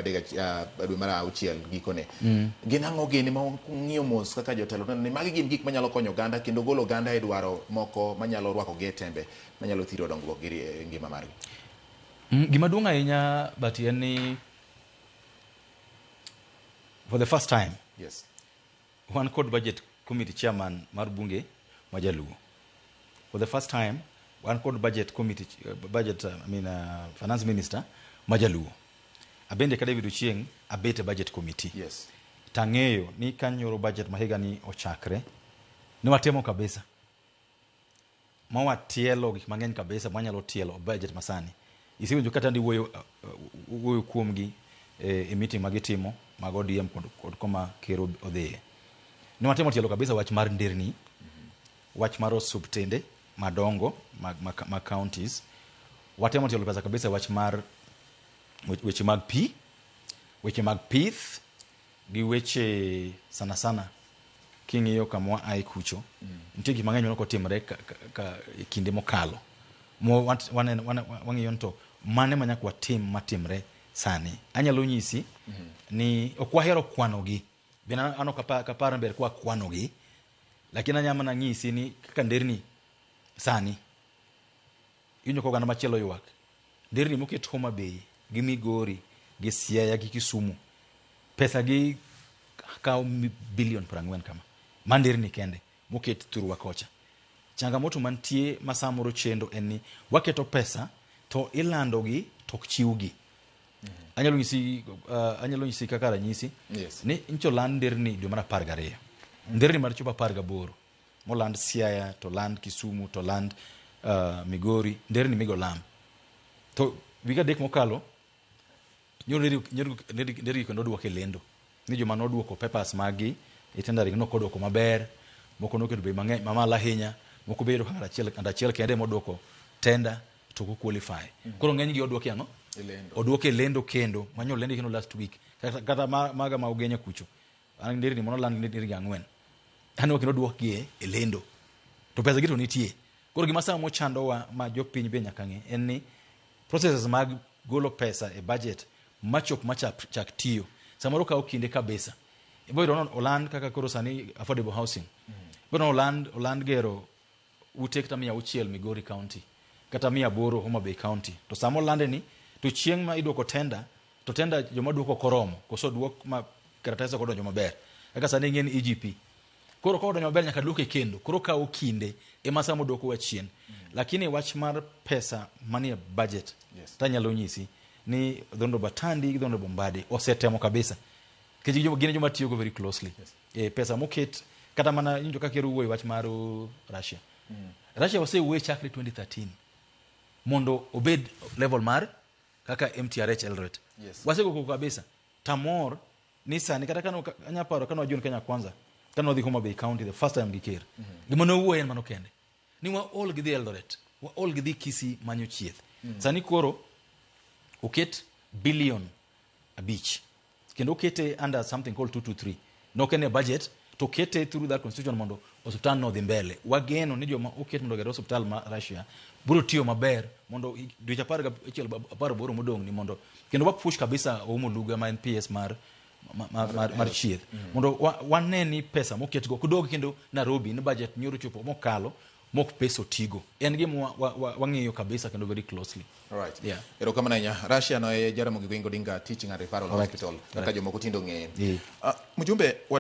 Dwe mar auchiel gikone. Gin ang'o gini ma ng'iyo mos kaka jotelo neno ni magi gin gik manyalo konyo oganda kendo golo oganda e dwaro moko manyalo rwako gi e tembe manyalo thiro dongruok gi ngima margi? Gima duong' ahinya, but en ni for the first time wan kod budget committee chairman mar bunge ma jaluo. For the first time wan kod budget committee, budget, I mean, finance minister ma jaluo. Abende ka David Ochieng abet e budget committee. Tang'eyo ni ka nyoro budget ma higa ni ochakre, ne watemo kabisa ma watielo gik mang'eny kabisa manyalo tielo budget masani. Isewinjo kata ndi wuoyo kuomgi e meeting ma gitimo mag ODM kod koma ker odhiye. Ne watemo tielo kabisa wach mar nderni, wach mar osuptende madongo mag counties. Watemo tielo pesa kabisa wach mar weche mag pi, weche mag pith, gi weche sana sana king'iyo kama ae kucho. Nitie gik mang'eny manok otimore ka e kinde mokalo. Mo wang'iyo ni to mane ma nyaka watim matimre sani. Anyalo nyisi ni ok wahero kwanogi. Bende an ok apar ni ber kwa kwanogi, lakini anyalo mana nyisi ni kaka nderni sani iwinjo ka oganda machielo ywak. Nderni moket Homa Bay gi Migori gi Siaya gi Kisumu, pesa gi kawo bilion 40 kama. Ma nderni kende moket thurwa kocha. Changamoto mantie ma samoro chendo en ni waketo pesa to ilando gi to ok chiwgi. Anyalo nyisi kaka ranyisi ni ncho land nderni dwe mar 12. Nderni mar chopo 18 moland Siaya to land Kisumu to land Migori, nderni migo lam. To wik 3 mokalo nyoro nderni kendo oduok e lendo ni joma noduoko papers mag gi e tendering nok oduoko maber, moko noketo bei mang'eny mamalo ahinya, moko be iyudo ka ng'ato achiel kende emoduoko tender to ok qualify. Koro ng'eny gi oduok e ang'o? E lendo. Oduok e lendo kendo manyo lendo kendo last week kata maga ma Ugenya kucho an nderni mano land nderni 4 aneno kendo oduok gi e lendo to pesa gi to nitie. Koro gima sama chandowa ma jopiny be nyaka ng'e en ni processes mag golo pesa e budget machop machak chak tiyo samoro kawo kinde kabisa. Ibo yudo ni oland kaka koro sani affordable housing. Ibo yudo ni oland gero ute kata 600 Migori County kata 800 Homa Bay County. To sama olande ni to chieng' ma iduoko tender to tender joma duoko ok oromo koso duok ma karatas ok odonjo maber. Kaka sani ing'e ni EGP. Koro ka odonjo maber nyaka duoke kendo. Koro kawo kinde ema sama oduokowa chien. Lakini wach mar pesa manie budget tanyalo nyisi ni Honorable Atandi gi Honorable Mbadi osetemo kabisa. Nikech gin e joma tiyogo very closely. E, pesa moket kata mana iwinjo ka ker owuoyo e wach mar Russia. Russia osewuoye chakre 2013 mondo obed level mar kaka MTRH Eldoret. Wasego koko kabisa. Tamor ni sani kata kano anya paro kano wajoin Kenya Kwanza kano wadhi Homa Bay County the first time gi ker. Gima nowuoye en mano kende. Ni waol gi dhi Eldoret, waol gi dhi Kisii manyo chieth. Sani koro oket bilion 5 kendo okete under something called 223. Nok en e budget to okete through that constitution mondo osiptal no odhi mbele. Wageno ni joma oket mondo oger osiptal ma Russia biro tiyo maber mondo dweche 11 18 modong' ni mondo kendo wa push kabisa Oumo Luga ma en PS mar chieth mondo wane ni pesa moketgo ok dog kendo Nairobi ni budget nyoro chopo mokalo mok pesa otigo. En gima wang'iyo kabisa kendo very closely. Alright. Yeah. Erokamano ahinya. Russia no e Jaramogi Oginga Odinga Teaching and Referral Hospital kaka jomoko tinde ong'eye. Mjumbe